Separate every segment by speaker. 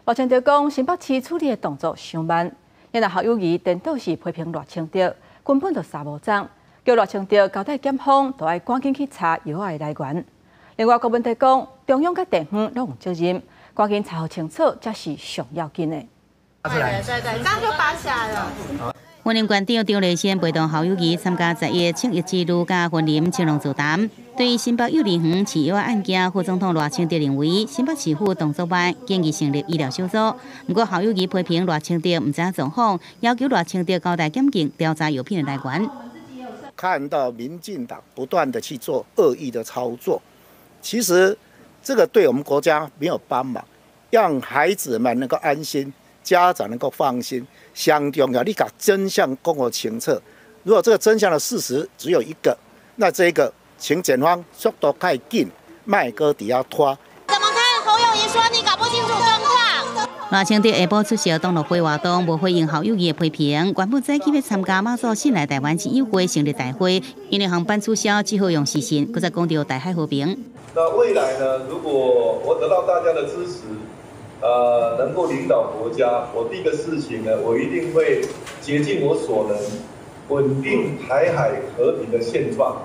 Speaker 1: 賴清德講，新北市處理的動作傷慢，因為侯友宜顛倒是批評賴清德，根本就三無鏨，叫賴清德交代檢方，都愛趕緊去查藥的來源。另外，郭文泰講，中央佮地方攏有責任，趕緊查予清楚，才是上要緊的。
Speaker 2: 對對對，這樣就拔起來了。
Speaker 3: 雲林縣長張麗善陪同侯友宜參加11青益之旅，佮雲林青農座談。對於新北幼兒園飼藥案件，副總統賴清德認為新北市府動作慢，建議成立醫療小組。毋過侯友宜批評賴清德毋知影狀況，要求賴清德交代檢警調查藥品的來源。
Speaker 4: 看到民進黨不斷的去做惡意的操作，其實這個對我們國家沒有幫忙，讓孩子們能夠安心，家長能夠放心。上重要，你共真相講予清楚。如果這個真相的事實只有一個，那這個請檢方速度較緊，莫閣佇遐拖。
Speaker 2: 怎麼看侯友宜說你搞不清楚狀況？
Speaker 3: 賴清德下晡出席同樂會活動，無回應侯友宜的批評。原本早起欲參加媽祖信來台灣之友會成立大會，因為航班取消，只好用視訊。閣再講著台海和平。
Speaker 5: 那未來呢？如果我得到大家的支持，能夠領導國家，我第一個事情呢，我一定會竭盡我所能，穩定台海和平的現狀。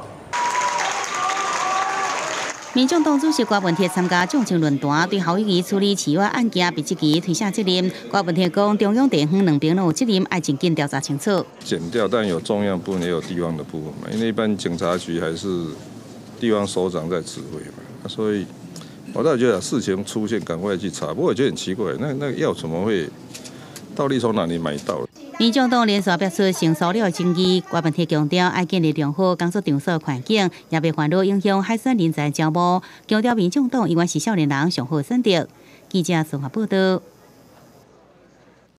Speaker 3: 民眾黨主席郭文鐵參加眾政論壇，對侯友宜處理飼藥案件被質疑推卸責任。郭文鐵講，中央地方兩邊攏有責任，愛盡緊調查清楚。
Speaker 6: 檢調，但有中央部分，也有地方的部分嘛。因為一般警察局還是地方首長在指揮嘛，所以我倒覺得事情出現，趕快去查。不過我覺得很奇怪，那個藥怎麼會，到底從哪裡買到？
Speaker 3: 民眾黨連續表出性騷擾的爭議，郭文鐵強調愛建立良好工作場所環境，也袂煩惱影響海選人才招募。強調民眾黨永遠是少年人上好選擇。記者綜合報道。